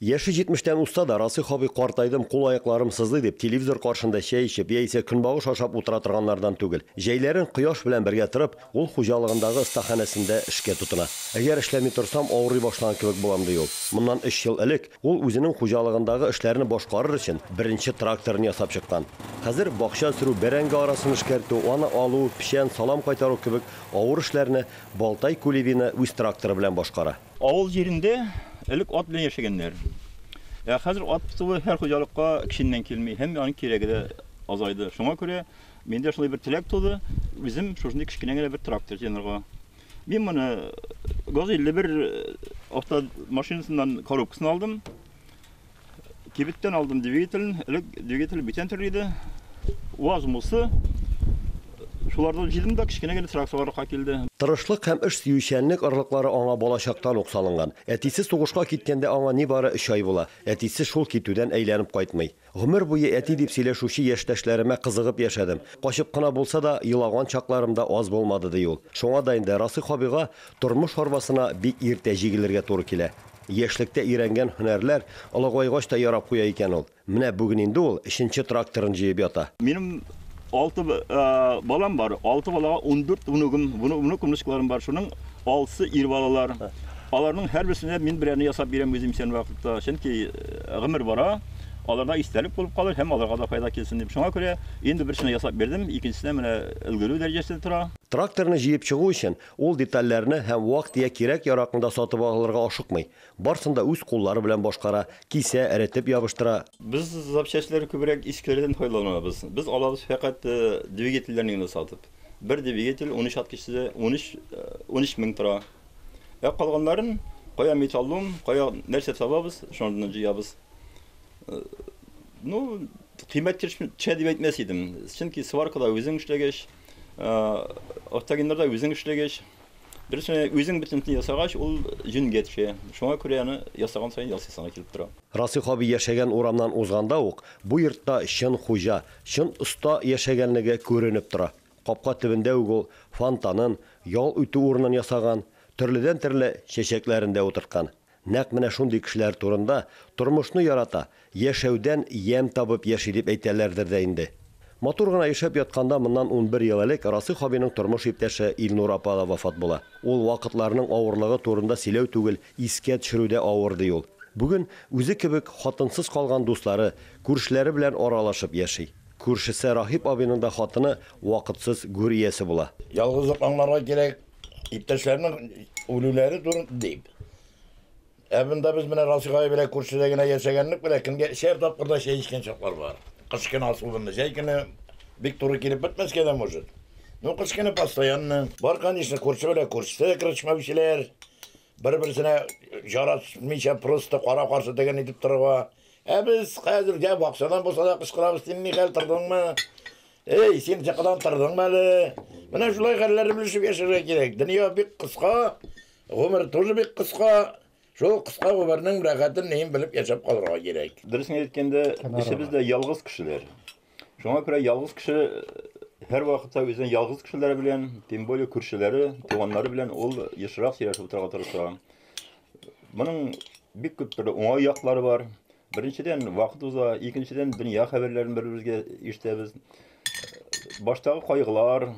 Яше җитмештән узса да, Расыйх абый картайдым, кул-аякларым сызлый дип, телевизор каршында чәй эчеп, яисә көнбагыш ашап утыра торганнардан түгел. Җәйләрен кояш белән бергә торып, ул хуҗалыгындагы остаханәсендә эшкә тотына. Әгәр эшләми торсам, авырый башлаган кебек булам, ди ул. Моннан өч ел элек ул үзенең хуҗалыгындагы эшләрне башкарыр өчен беренче тракторын ясап чыккан. Хәзер бакча сөрү, бәрәңге арасын эшкәртү, аны алу, печән, салам кайтару кебек авыр эшләрне Балтай Кулибина үз тракторы белән башкара. Авыл җирендә элек ат белән яшәгәннәр. Ә хәзер ат тотуы һәр хуҗалыкка кешеннән килми һәм аның кирәге дә азайды. Шуңа күрә миндә шундый бер теләк туды, үзем шушындый кечкенә генә бер трактор җыйнарга. Мин моны ГАЗ-51 автомашинасыннан коробкасын алдым. Кибеттән алдым двигателен, элек двигатель бүтән төрле иде. УАЗ мусы. Шулардан җыйдым да кечкенә генә трактор барлыкка килде. Тырышлык һәм эш сөючәнлек орлыклары аңа балачактан ук салынган. Әтисе сугышка киткәндә аңа нибары өч ай була. Әтисе шул китүдән әйләнеп кайтмый. Гомер буе әти дип сөйләшүче яшьтәшләремә кызыгып яшәдем. Качып кына булса да, елаган чакларым да аз булмады, ди ул. Шуңа да инде Расыйх абыйга тормыш арбасына бик иртә җигелергә туры килә. Яшьлектә өйрәнгән һөнәрләр олыгайгач та ярап куя икән ул. Менә бүген инде ул өченче тракторын җыеп ята. Минем алты балам бар. Алты балага 14 внугым, внук, внучкаларым бар. Шуның алтысы ир балалар. Аларның һәрберсенә мин берәрне ясап бирәм үзем исән вакытта. Чөнки гомер бара, аларга истәлек булып калыр һәм аларга да файда килсен дип. Шуңа күрә инде берсенә ясап бирдем, икенчесенә менә өлгерү дәрәҗәсендә тора. Тракторны җыеп чыгу өчен Ул детальләрне һәм вак-төяк кирәк-яракны да сатып алырга ашыкмый. Барсын да үз куллары белән башкара, кисә, эретеп ябыштыра. Без запчастьләр күбрәк искеләрдән файдаланабыз. Без алабыз фәкать двигательләрне генә сатып. Бер двигатель 13 ат көчле, 13, 13 мең тора. Ә калганнарын кая металлом, кая нәрсә табабыз, шуннан җыябыз. Ну, кыйммәт төшә дип әйтмәс идем. Чөнки сваркада үзең эшләгәч, Автогеннарда үзең эшләгәч, дөресен үзең бөтенесен ясагач, ул җөнгә төшә. Шуңа күрә аны ясаган саен ясыйсың килеп тора. Расих абый яшәгән урамнан узганда ук бу йортта чын хуҗа, чын оста яшәгәнлеге күренеп тора. Капка төбендә үк ул фонтанын, ял итү урынын ясаган, төрледән-төрле чәчәкләрен дә утырткан. Нәкъ менә шундый кешеләр турында тормышны ярата, яшәүдән ямь табып яши дип әйтәләрдер дә инде. Матур гына яшәп ятканда моннан 11 ел элек Расыйх абыйның тормыш иптәше Илнур апа да вафат була. Ул вакытларның авырлыгы турында сөйләү түгел, искә төшерү дә авыр, ди ул. Бүген үзе кебек хатынсыз калган дуслары, күршеләре белән аралашып яши. Күршесе Раһип абыйның да хатыны вакытсыз гүр иясе була. Ялгызлык аңларга кирәк, иптәшләрнең үлүләре турында дип. Ә монда без менә Расих абый белән күршедә генә яшәгәнлек белән көнгә өчәр тапкыр да чәй эчкән чаклар бар. Кыш көне особенно, җәй көне бик туры килеп бетмәскә дә может. Ну, кыш көне постоянно. Бар, конечно, күрше белән күрше керешмәүчеләр, бер-берсенә жарашмыйча просто кара-каршы дигән итеп торырга. Ә без хәзер я бакчадан булса да кычкырабыз, син ни хәл тордыңмы? Эй, син чакадан тордыңмы әле? Менә шулай хәлләрне белешеп яшәргә кирәк. Дөнья бик кыска. Гомер тоже бик кыска. Шул кыска гомернең рәхәтен нейен белеп яшәп калырга кирәк. Дөресен әйткәндә, эшебез дә ялгыз кешеләр. Шуңа күрә ялгыз кеше һәрвакытта үзенең ялгыз кешеләре белән, тем более күршеләре, туганнары белән ул ешрак сөйләшеп утырырга тырыша. Моның бик күп төрле уңай яклары бар. Беренчедән, вакыт уза, икенчедән, дөнья хәбәрләрен бер-беребезгә ишетәбез. Баштагы кайгылар,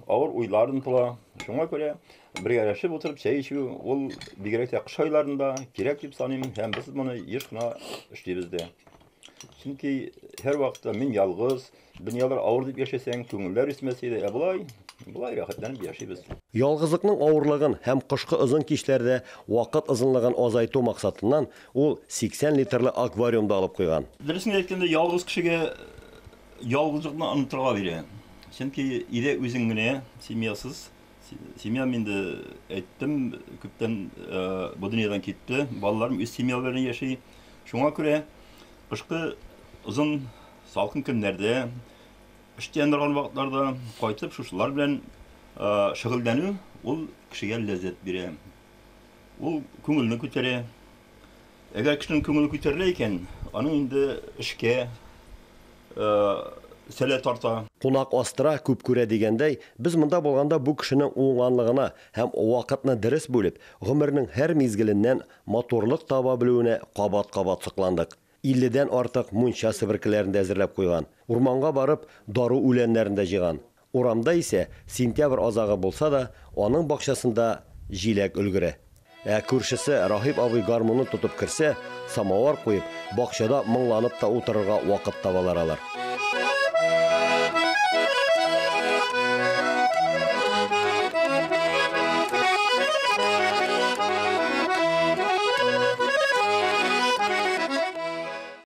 авыр уйлар онытыла. Шуңа күрә бергәләшеп утырып чәй эчү ул бигрәк тә кыш айларында кирәк дип саныйм һәм без моны еш кына эшлибез дә. Чөнки һәрвакытта мин ялгыз, Дөньялар авыр дип яшәсәң, күңелләр үсмәс иде. Ә болай, болай рәхәтләнеп яшибез. Ялгызлыкның авырлыгын һәм кышкы озын кичләрдә вакыт озынлыгын азайту максатыннан ул 80 литрлы аквариум да алып куйган. Дөресен әйткәндә, ялгыз кешегә ялгызлыкны онытырга бирә. Чөнки өйдә үзең генә, семьясыз. Семьям инде әйттем, күптән бу дөньядан китте. Балаларым үз семьялары белән яши. Шуңа күрә кышкы озын Салкын көннәрдә, эштән торган вакытларда кайтып шушылар белән шөгыльләнү ул кешегә ләззәт бирә. Ул күңелне күтәрә. Әгәр кешенең күңеле күтәрелә икән, аның инде эшкә сәләт арта. Кунак астыра, күп күрә дигәндәй, без монда булганда бу кешенең уңганлыгына һәм вакытны дөрес бүлеп, гомернең һәр мизгеленнән матурлык таба белүенә кабат-кабат сокландык. Илледән артык мунча себеркеләрен дә әзерләп куйган. Урманга барып, дару үләннәрен дә җыйган. Урамда исә, сентябрь азагы булса да, аның бакчасында җиләк өлгерә. Ә күршесе Раһип абый гармунын тотып керсә, самовар куеп, бакчада моңланып та утырырга вакыт табалар алар.